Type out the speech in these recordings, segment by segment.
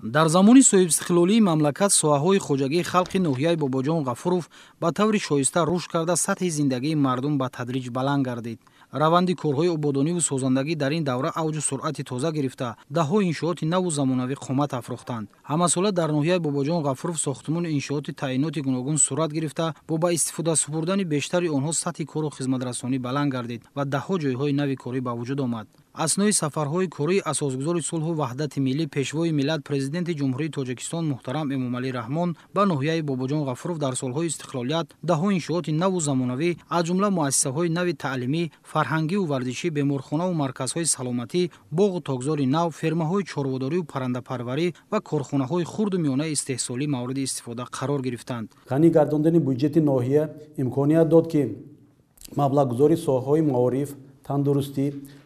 Дар замони соҳибистиқлолии мамлакат соҳаҳои хоҷагии халқи ноҳияи Бобоҷон Ғафуров ба таври шоиста рушд карда, сатҳи зиндагии мардум ба тадриҷ баланд гардид. Раванди корҳои ободониву созандагӣ дар ин давра авҷу суръати тоза гирифта, даҳҳо иншооти наву замонавӣ қомат афрохтанд. Ҳамасола дар ноҳияи Бобоҷон Ғафуров сохтмону иншооти таъиноти гуногун сурат гирифта, бо ба истифода супурдани бештари онҳо сатҳи кору хизматрасонӣ баланд гардид ва даҳҳо ҷойҳои нави корӣ ба вуҷуд омад. Аснои сафарҳои кории асосгузори сулҳу ваҳдати миллӣ, пешвои миллат, президенти Ҷумҳурии Тоҷикистон муҳтарам Эмомалӣ Раҳмон ба ноҳияи Бобоҷон Ғафуров дар солҳои истиқлолият даҳҳо иншооти наву замонавӣ, аз ҷумла муассисаҳои нави таълимӣ, фарҳангиву варзишӣ, беморхонаву марказҳои саломатӣ, боғу токзори нав, фермаҳои чорводориву паррандапарварӣ ва корхонаҳои хурду миёнаи истеҳсолӣ мавриди истифода қарор гирифтанд. Ғанӣ гардондани буҷети ноҳия имконият дод, ки маблағгузори соҳаҳои маориф, тандурустӣ,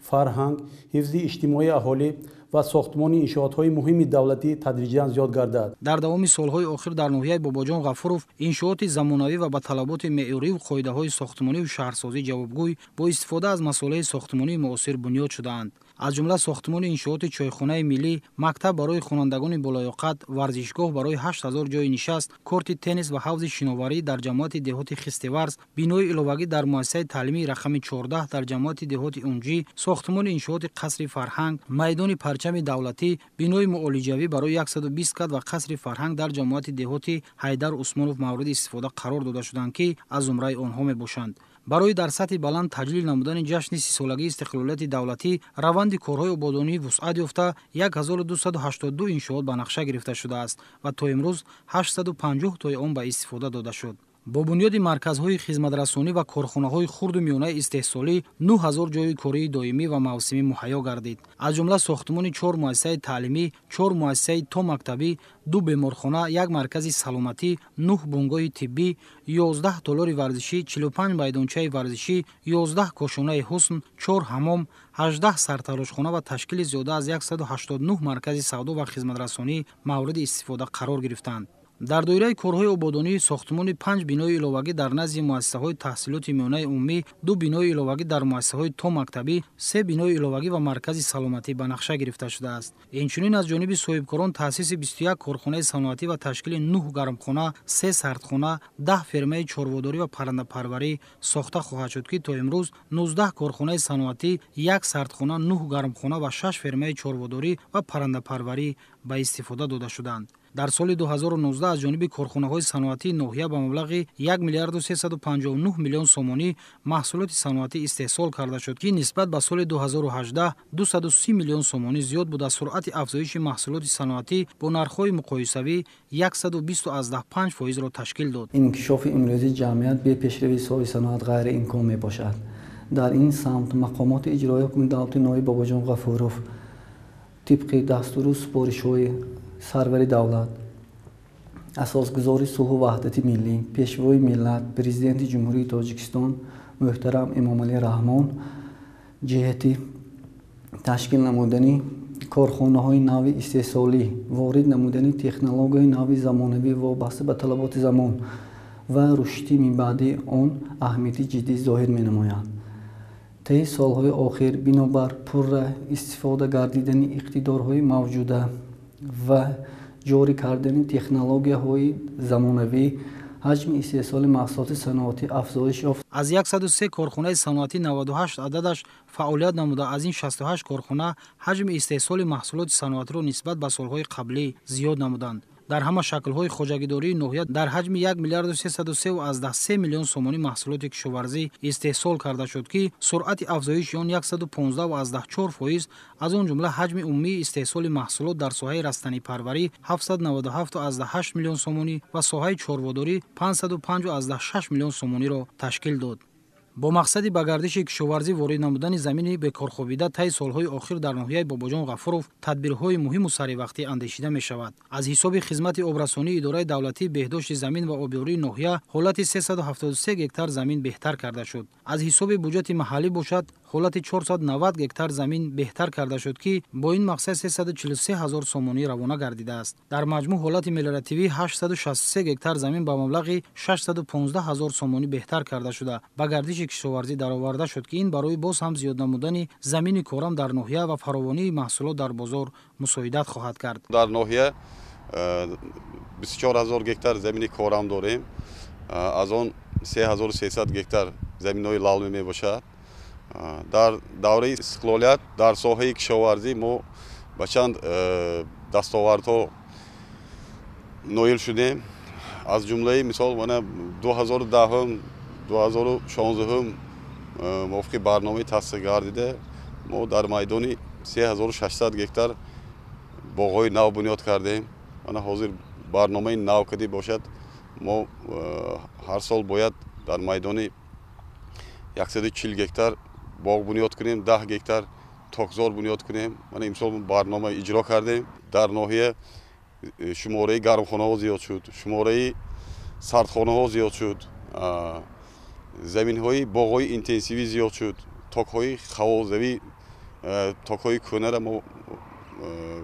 фарҳанг, ҳифзи иҷтимоии аҳолӣ ва сохтмони иншоотҳои муҳими давлатӣ тадриҷан зиёд гардад. Дар давоми солҳои охир дар ноҳияи Бобоҷон Ғафуров иншооти замонавӣ ва ба талаботи меъёриву қоидаҳои сохтмониву шаҳрсозӣ ҷавобгӯй бо истифода аз масолеҳи сохтмонии муосир бунёд шудаанд. Аз ҷумла сохтмони иншооти чойхонаи миллӣ, мактаб барои хонандагони болаёқат, варзишгоҳ барои 8000 ҷойи нишаст, корти теннис ва ҳавзи шиноварӣ дар ҷамоати деҳоти Хистеварз, бинои иловагӣ дар муассисаи таълимии рақами 14 дар ҷамоати деҳоти Унҷӣ, сохтмони иншооти қасри фарҳанг, майдони парчами давлатӣ, бинои муолиҷавӣ барои 120 кат ва қасри фарҳанг дар ҷамоати деҳоти Ҳайдар Усмонов мавриди истифода қарор дода шуданд, ки аз зумраи онҳо мебошанд. Барои дар сатҳи баланд таҷлил намудани ҷашни 30-солагии истиқлолияти давлатӣ раванди корҳои ободонӣ вусъат ёфта, 1282 иншоот ба нақша гирифта шудааст ва то имрӯз 850 тои он ба истифода дода шуд. Бо бунёди марказҳои хизматрасонӣ ва корхонаҳои хурду миёнаи истеҳсолӣ 9000 ҷойи кории доимӣ ва мавсимӣ муҳайё гардид. Аз ҷумла сохтмони 4 муассисаи таълимӣ, 4 муассисаи томактабӣ, 2 беморхона, 1 маркази саломатӣ, 9 бунгоҳи тиббӣ, 11 толори варзишӣ, 45 майдончаи варзишӣ, 11 кошонаи ҳусн, 4 ҳамом, 18 сартарошхона ва ташкили зиёда аз 189 маркази савдо ва хизматрасонӣ мавриди истифода қарор гирифтанд. Дар доираи корҳои ободонӣ сохтмони 5 бинои иловагӣ дар назди муассисаҳои таҳсилоти миёнаи умумӣ, 2 бинои иловагӣ дар муассисаҳои томактабӣ, 3 бинои иловагӣ ва маркази саломатӣ ба нақша гирифта шудааст. Инчунин аз ҷониби соҳибкорон таъсиси 21 корхонаи саноатӣ ва ташкили 9 гармхона, 3 сардхона, 10 фермаи чорводорӣ ва паррандапарварӣ сохта хоҳад шуд, ки то имрӯз 19 корхонаи саноатӣ, 1 сардхона, 9 гармхона ва 6 фермаи чорводорӣ ва паррандапарварӣ ба истифода дода шуданд. Дар соли 2019 аз ҷониби корхонаҳои саноатии ноҳия ба маблағи 1 миллиарду 359 миллион сомонӣ маҳсулоти саноатӣ истеҳсол карда шуд, ки нисбат ба соли 2018 230 миллион сомонӣ зиёд буда, суръати афзоиши маҳсулоти саноатӣ бо нархҳои муқоисавӣ 120,5%-ро ташкил дод. Инкишофи имрӯзии ҷамъият бе пешравии соҳаи саноат ғайриимкон мебошад. Дар ин самт мақомоти иҷроияи ҳукумати давлати ноҳияи Бобоҷон Ғафуров тибқи дастуру супоришҳои сарвари давлат, асосгузори сулҳу ваҳдати миллӣ, пешвои миллат, президенти Ҷумҳурии Тоҷикистон муҳтарам Эмомалӣ Раҳмон ҷиҳати ташкил намудани корхонаҳои нави истеҳсолӣ, ворид намудани технологияи нави замонавӣ вобаста ба талаботи замон ва рушди минбаъдии он аҳамияти ҷиддӣ зоҳир менамояд. Таи солҳои охир бинобар пурра истифода гардидани иқтидорҳои мавҷуда ва ҷорӣ кардани технологияҳои замонавӣ ҳаҷми истеҳсоли маҳсулоти саноатӣ афзоиш ёфт. Аз 103 корхонаи саноатӣ 98 ададаш фаъолият намуда, аз ин 68 корхона ҳаҷми истеҳсоли маҳсулоти саноатиро нисбат ба солҳои қаблӣ зиёд намуданд. Дар ҳама шаклҳои хоҷагидории ноҳия дар ҳаҷми 1 миллиарду 303,3 миллион сомонӣ маҳсулоти кишоварзӣ истеҳсол карда шуд, ки суръати афзоиши он 115,4%, аз он ҷумла ҳаҷми умумии истеҳсоли маҳсулот дар соҳаи растанипарварӣ 797,8 миллион сомонӣ ва соҳаи чорводорӣ 505,6 миллион сомониро ташкил дод. Бо мақсади ба гардиши кишоварзӣ ворид намудани замини бекорхобида таи солҳои охир дар ноҳияи Бобоҷон Ғафуров тадбирҳои муҳиму саривақтӣ андешида мешавад. Аз ҳисоби хизмати обрасонии идораи давлатии беҳдошти замин ва обёрии ноҳия ҳолати 373 гектар замин беҳтар карда шуд. Аз ҳисоби буҷети маҳаллӣ бошад, ҳолати 490 гектар замин беҳтар карда шуд, ки бо ин мақсад 343 ҳазор сомонӣ равона гардидааст. Дар маҷмӯъ ҳолати мелиоративӣ 863 гектар замин ба маблағи 615 ҳазор сомонӣ беҳтар карда шуда, ба гардиши парвариши кишоварзӣ дароварда шуд, ки ин барои боз ҳам зиёд намудани замини корам дар ноҳия ва фаровонии маҳсулот дар бозор мусоидат хоҳад кард. Дар ноҳия 24 000 гектар замини корам дорем. Аз он 3300 гектар заминҳои лалмӣ мебошад. Дар давраи истиқлолият дар соҳаи кишоварзӣ мо ба чанд дастовардҳо ноил шудем. Аз ҷумлаи мисол мана 2010, 2016 мувофиқи барномаи тасдиқ гардида мо дар майдони 3600 гектар боғҳои нав бунёд кардем. Мана ҳозир барномаи нав кадӣ бошад, мо ҳар сол бояд дар майдони 140 гектар боғ бунёд кунем, 10 гектар токзор бунёд кунем. Мана имсол барнома иҷро кардем. Дар ноҳия шумораи гармхонаҳо зиёд шуд, шумораи сардхонаҳо зиёд шуд, заминҳои боғҳои интенсивӣ зиёд шуд, токҳои хавозавӣ, токҳои кӯҳнаро мо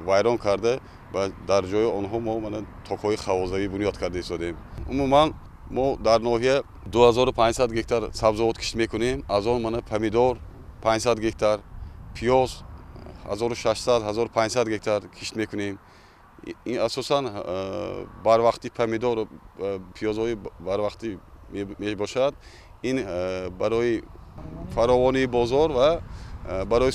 вайрон карда ва дар ҷои онҳо мо мана токҳои хавозавӣ бунёд карда истодем. Умуман мо дар ноҳия 2500 гектар сабзавот кишт мекунем. Аз он мана помидор 500 гектар, пиёз 1600, 1500 гектар кишт мекунем. Ин асосан барвақтӣ помидор, пиёзҳои барвақтӣ мебошад. Ин барои фаровонии бозор ва барои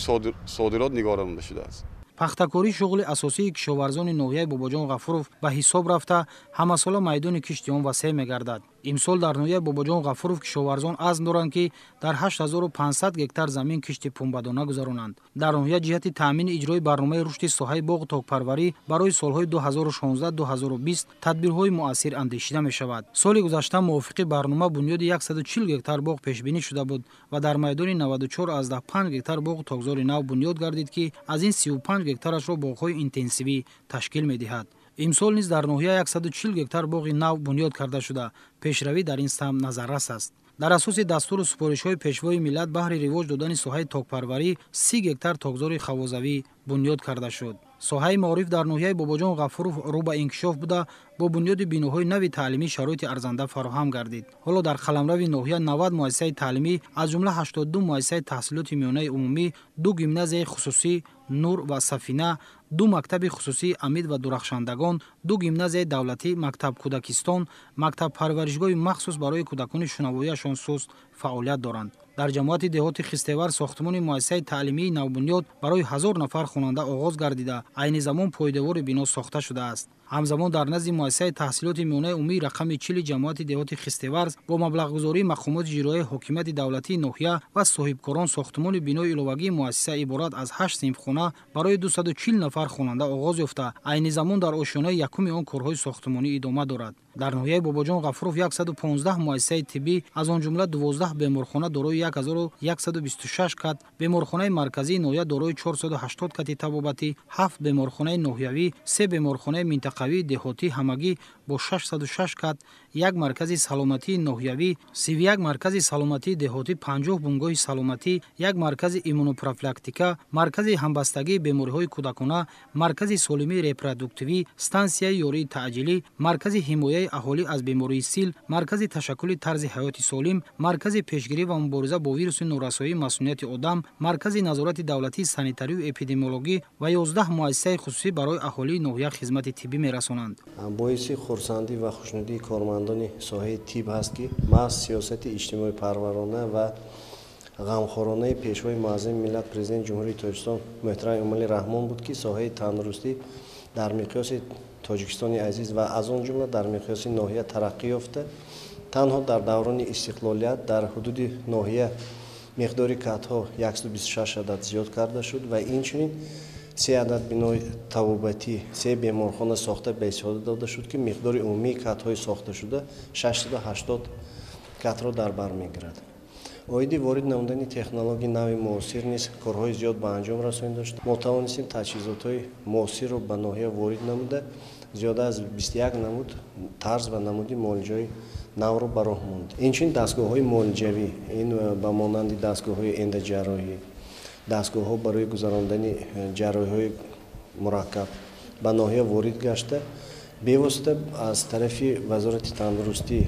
содирот нигаронда шудааст. Пахтакорӣ шуғли асосии кишоварзони ноҳияи Бобоҷон Ғафуров ба ҳисоб рафта, ҳамасола майдони кишти он васеъ мегардад. Имсол дар ноҳияи Бобоҷон Ғафуров кишоварзон азм доранд, ки дар 8500 гектар замин кишти пунбадона гузаронанд. Дар ноҳия ҷиҳати таъмини иҷрои барномаи рушди соҳаи боғу токпарварӣ барои солҳои 2016-2020 тадбирҳои муассир андешида мешавад. Соли гузашта мувофиқи барнома бунёди 140 гектар боғ пешбинӣ шуда буд ва дар майдони 94,5 гектар боғу токзори нав бунёд гардид, ки аз ин 35 гектарашро боғҳои интенсивӣ ташкил медиҳад. Имсол низ дар ноҳия 140 гектар боғи нав бунёд карда шуда, пешравӣ дар ин самт назаррас аст. Дар асоси дастуру супоришҳои Пешвои миллат баҳри ривоҷ додани соҳаи токпарварӣ 30 гектар токзори хавозавӣ бунёд карда шуд. Соҳаи маориф дар ноҳияи Бобоҷон Ғафуров рӯ ба инкишоф буда, бо бунёди биноҳои нави таълимӣ шароити арзанда фароҳам гардид. Ҳоло дар қаламрави ноҳия 90 муассисаи таълимӣ, аз ҷумла 82 муассисаи таҳсилоти миёнаи умумӣ, 2 гимназияи хусусӣ Нур ва Сафина, 2 мактаби хусусии Амид ва Дурахшандагон, 2 гимназияи давлатӣ, мактаб кӯдакистон, мактаб парваришгоҳи махсус барои кӯдакони шунавоияшон суст фаъолият доранд. Дар ҷамоати деҳоти Хистевар сохтмони муассисаи таълимии навбунёд барои 1000 нафар хонанда оғоз гардида, айни замон пойдевори бино сохта шудааст. Ҳамзамон дар назди муассисаи таҳсилоти миёнаи умумии рақами 40 ҷамоати деҳоти Хистеварз бо маблағгузории мақомоти иҷроияи ҳокимияти давлатии ноҳия ва соҳибкорон сохтмони бинои иловагии муассиса иборат аз 8 синфхона барои 240 нафар хонанда оғоз ёфта, айни замон дар ошёнаи якуми он корҳои сохтмонӣ идома дорад. Дар ноҳияи Бобоҷон Ғафуров 115 муассисаи тиббӣ, аз он ҷумла 12 беморхона дорои 1126 кат, беморхонаи марказии ноҳия дорои 480 кати табобатӣ, 7 беморхонаи ноҳиявӣ, 3 беморхонаи минтақавии деҳотӣ ҳамагӣ бо 606 кат, 1 маркази саломатии ноҳиявӣ, 31 маркази саломатии деҳотӣ, 50 бунгоҳи саломатӣ, 1 маркази иммунопрофилактика, маркази ҳамбастагии бемориҳои кӯдакона, маркази солимии репродуктивӣ, стансияи ёрии таъҷилӣ, маркази ҳимояи аҳолӣ аз бемории сил, маркази ташаккули тарзи ҳаёти солим, маркази пешгирӣ ва мубориза бо вируси норасоии масунияти одам, маркази назорати давлатии санитарию эпидемиологӣ ва 11 муассисаи хусусӣ барои аҳолии ноҳия хизмати тиббӣ мерасонанд. Боиси хурсандӣ ва хушнудии кормандони соҳаи тиб ҳаст, ки маҳз сиёсати иҷтимоипарварона ва ғамхоронаи Пешвои муаззами миллат, Президенти Ҷумҳурии Тоҷикистон муҳтарам Эмомалӣ Раҳмон буд, ки соҳаи тандурустӣ дар миқёси Тоҷикистони азиз ва аз он ҷумла дар миқёси ноҳия тараққӣ ёфта, танҳо дар даврони истиқлолият дар ҳудуди ноҳия миқдори катҳо 126 адад зиёд карда шуд ва инчунин 3 адад бинои табобатӣ, 3 беморхона сохта ба истифода дода шуд, ки миқдори умумии катҳои сохташуда 680 катро дар бар мегирад. Оиди ворид намудани технологияи нави муосир низ корҳои зиёд ба анҷом расонида шуд. Мо тавонистем таҷҳизотҳои муосирро ба ноҳия ворид намуда, зиёда аз 21 намуд тарз ва намуди муолиҷаҳои навро ба роҳ монд. Инчунин дастгоҳҳои муолиҷавӣ, ин ба монанди дастгоҳҳои эндоҷарроҳӣ, дастгоҳҳо барои гузарондани ҷарроҳиҳои мураккаб ба ноҳия ворид гашта, бевосита аз тарафи Вазорати тандурустӣ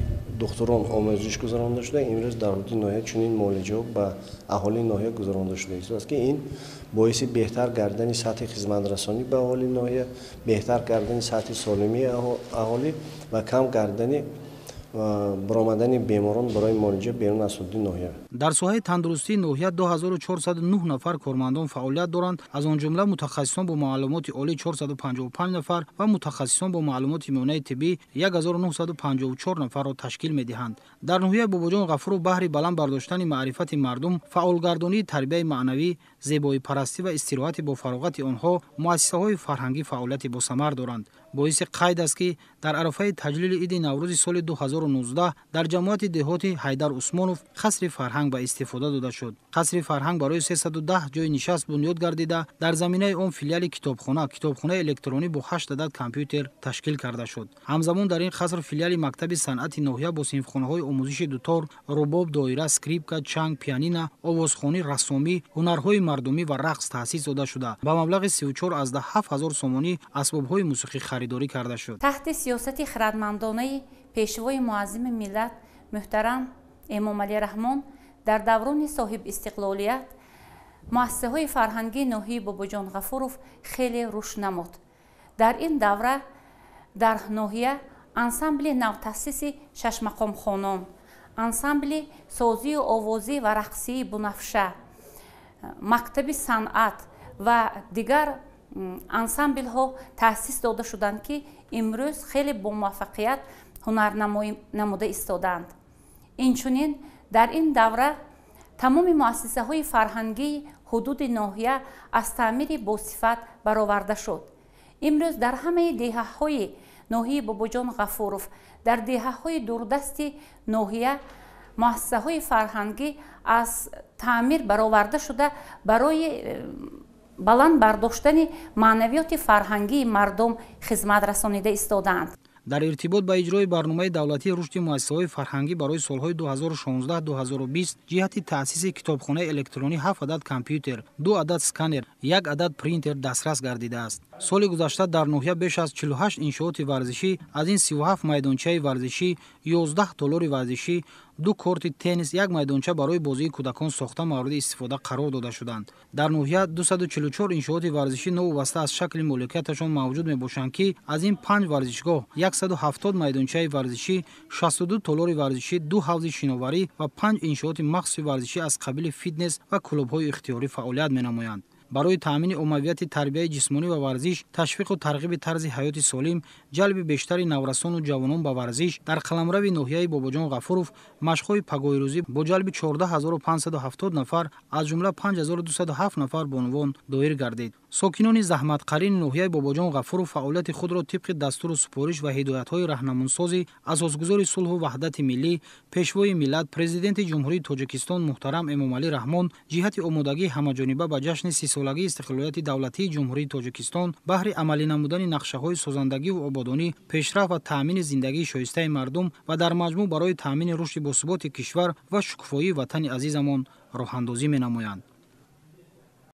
духтурон омӯзиш гузаронда шуда, имрӯз дар ҳудуди ноҳия чунин муолиҷаҳо ба аҳолии ноҳия гузаронда шуда истодааст, ки ин боиси беҳтар гардани сатҳи хизматрасонӣ ба аҳолии ноҳия, беҳтар кардани сатҳи солимии аҳолӣ ва кам кардани баромадани беморон барои муолиҷа берун аз ҳудуди ноҳия. Дар соҳаи тандурустии ноҳия 2409 нафар кормандон фаъолият доранд, аз он ҷумла мутахассисон бо маълумоти олӣ 455 нафар ва мутахассисон бо маълумоти миёнаи тиббӣ 1954 нафарро ташкил медиҳанд. Дар ноҳияи Бобоҷон Ғафуров баҳри баланд бардоштани маърифати мардум, фаъолгардонии тарбияи маънавӣ, зебоипарастӣ ва истироҳати бо фароғати онҳо муассисаҳои фарҳангӣ фаъолияти босамар доранд. Боиси қайд аст, ки дар арафаи таҷлили иди Наврӯзи соли 2019 дар ҷамоати деҳоти Ҳайдар Усмонов қасри фарҳанг ба истифода дода шуд. Қасри фарҳанг барои 310 ҷойи нишаст бунёд гардида, дар заминаи он филиали китобхона, китобхонаи электронӣ бо 8 адад компютер ташкил карда шуд. Ҳамзамон дар ин қаср филиали мактаби санъати ноҳия бо синфхонаҳои омӯзиши дутор, рубоб, доира, скрипка, чанг, пианина, овозхонӣ, рассомӣ, ҳунарҳои мардумӣ ва рақс таъсис дода шуда, ба маблағи 34,7 ҳазор сомонӣ асбобҳои мусиқӣ харидорӣ карда шуд. Таҳти сиёсати хирадмандонаи пешвои муаззими миллат муҳтарам Эмомалӣ Раҳмон дар даврони соҳибистиқлолият муассисаҳои фарҳангии ноҳияи Бобоҷон Ғафуров хеле рушд намуд. Дар ин давра дар ноҳия ансамбли навтаъсиси шашмақомхонон, ансамбли созию овозӣ ва рақсии Бунафша, мактаби санъат ва дигар ансамблҳо таъсис дода шуданд, ки имрӯз хеле бомуваффақият ҳунарнамоӣ намуда истодаанд. Инчунин дар ин давра тамоми муассисаҳои фарҳангии ҳудуди ноҳия аз таъмири босифат бароварда шуд. Имрӯз дар ҳамаи деҳаҳои ноҳияи Бобоҷон Ғафуров, дар деҳаҳои дурдасти ноҳия муассисаҳои фарҳангӣ аз таъмир бароварда шуда, барои баланд бардоштани маънавиёти фарҳангии мардум хизмат расонида истодаанд. Дар иртибот ба иҷрои барномаи давлатии рушди муассисаҳои фарҳангӣ барои солҳои 2016-2020 ҷиҳати таъсиси китобхонаи электронӣ 7 адад компютер, 2 адад сканер, 1 адад принтер дастрас гардидааст. Соли гузашта дар ноҳия беш аз 48 иншооти варзишӣ, аз ин 37 майдончаи варзишӣ, 11 толори варзишӣ, 2 корти теннис, 1 майдонча барои бозии кӯдакон сохта мавриди истифода қарор дода шуданд. Дар ноҳия 244 иншооти варзишӣ новобаста аз шакли моликияташон мавҷуд мебошанд, ки аз ин 5 варзишгоҳ, 170 майдончаи варзишӣ, 62 толори варзишӣ, 2 ҳавзи шиноварӣ ва 5 иншооти махсуси варзишӣ аз қабили фитнес ва клубҳои ихтиёрӣ фаъолият менамоянд. Барои таъмини оммавияти тарбияи ҷисмонӣ ва варзиш, ташвиқу тарғиби тарзи ҳаёти солим, ҷалби бештари наврасону ҷавонон ба варзиш дар қаламрави ноҳияи Бобоҷон Ғафуров машқҳои пагоҳирӯзӣ бо ҷалби 14570 нафар, аз ҷумла 5207 нафар бонувон доир гардид. Сокинони заҳматқарини ноҳияи Бобоҷон Ғафуров фаъолияти худро тибқи дастуру супориш ва ҳидоятҳои раҳнамунсози асосгузори сулҳу ваҳдати миллӣ, пешвои миллат, президенти Ҷумҳурии Тоҷикистон муҳтарам Эмомалӣ Раҳмон ҷиҳати омодагии ҳамаҷониба ба ҷашни 30-солагии истиқлолияти давлатии Ҷумҳурии Тоҷикистон баҳри амалӣ намудани нақшаҳои созандагиву ободонӣ, пешрафт ва таъмини зиндагии шоистаи мардум ва дар маҷмӯъ барои таъмини рушди босуботи кишвар ва шукуфоии ватани азизамон роҳандозӣ менамоянд.